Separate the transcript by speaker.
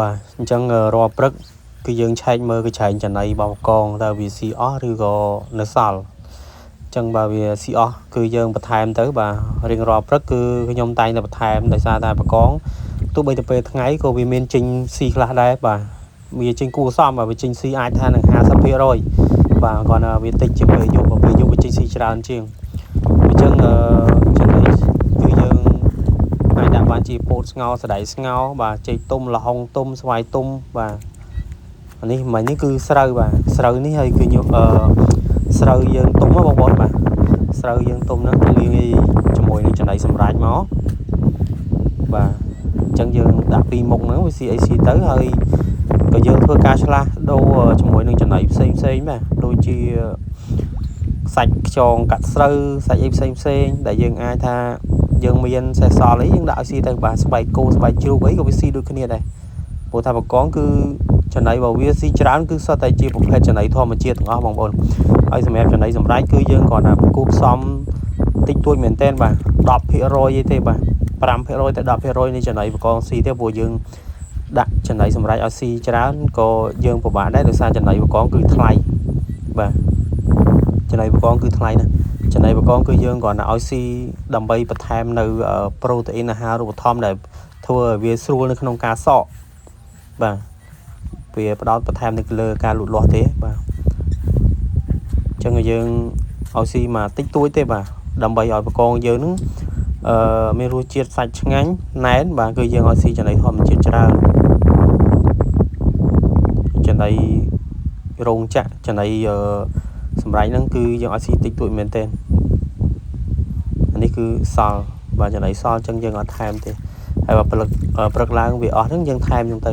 Speaker 1: បាទអញ្ចឹងរាល់ព្រឹកគឺយើងឆែកមើលកញ្ឆែងចំណីរបស់កងតើវាស៊ីអស់ឬក៏នៅសល់អញ្ចឹងបើវាស៊ីអស់គឺយើងបន្ថែមទៅបាទរៀងរាល់ព្រឹកគឺខ្ញុំតែងតែបន្ថែមដោយសារតែបកងទោះបីទៅពេលថ្ងៃក៏វាមានចេញស៊ីខ្លះដែរបាទវាចេញគួរសមបាទវាចេញស៊ីអាចថានឹង50%បាទគ្រាន់តែវាតិចជាងពេលយប់ពេលយប់វាចេញស៊ីច្រើនជាងអញ្ចឹងចំណីគឺយើងអាចដាក់បានជាពោតស្ងោរសណ្តែកស្ងោរបាទចេកទុំល្ហុងទុំស្វាយទុំបាទអានេះមិញនេះគឺស្រូវបាទស្រូវនេះហើយគឺខ្ញុំស្រូវយើងទុំហ៎បងប្អូនបាទស្រូវយើងទុំហ្នឹងលាយជាមួយនឹងចំណីសម្រាប់មកបាទអញ្ចឹងយើងដាក់ពីរមុខហ្នឹងវាស៊ីអីស៊ីទៅហើយក៏យើងធ្វើការឆ្លាស់ដូរជាមួយនឹងចំណីផ្សេងផ្សេងបាទដូចជាសាច់ខ្យងកាត់ស្រូវសាច់អីផ្សេងផ្សេងដែលយើងអាចថាយើងមានសេះសល់អីយើងដាក់ឲ្យស៊ីទៅបាទស្បែកគោស្បែកជ្រូកអីក៏វាស៊ីដូចគ្នាដែរព្រោះថាបកងគឺចំណីរបស់វាស៊ីច្រើនគឺសុទ្ធតែជាប្រភេទចំណីធម្មជាតិទាំងអស់បងប្អូនហើយសម្រាប់ចំណីសម្រេចគឺយើងគ្រាន់តែគូផ្សំតិចតួចមែនទែនបាទ10%អីទេបាទ5%ទៅ10%នៃចំណីបកងស៊ីទេព្រោះយើងដាក់ចំណីសម្រេចឲ្យស៊ីច្រើនក៏យើងពិបាកដែរដោយសារចំណីបកងគឺថ្លៃបាទចំណីបកងគឺថ្លៃណាស់ចំណីបកងគឺយើងគ្រាន់តែឲ្យស៊ីដើម្បីបន្ថែមនៅប្រូតេអ៊ីនអាហារូបត្ថម្ភដែលធ្វើឲ្យវាស្រួលនៅក្នុងការសក់បាទវាផ្ដោតបន្ថែមនៅលើការលូតលាស់ទេបាទអញ្ចឹងយើងឲ្យស៊ីមកតិចតួចទេបាទដើម្បីឲ្យបកងយើងនឹងមានរសជាតិសាច់ឆ្ងាញ់ណែនបាទគឺយើងឲ្យស៊ីចំណីធម្មជាតិច្រើនចំណីរោងចក្រចំណីសម្រាប់ហ្នឹងគឺយើងឲ្យស៊ីតិចតួចមែនទែនអានេះគឺសល់បាទចំណីសល់អញ្ចឹងយើងអត់ថែមទេហើយបើព្រឹកព្រឹកឡើងវាអស់ហ្នឹងយើងថែមអញ្ចឹងទៅ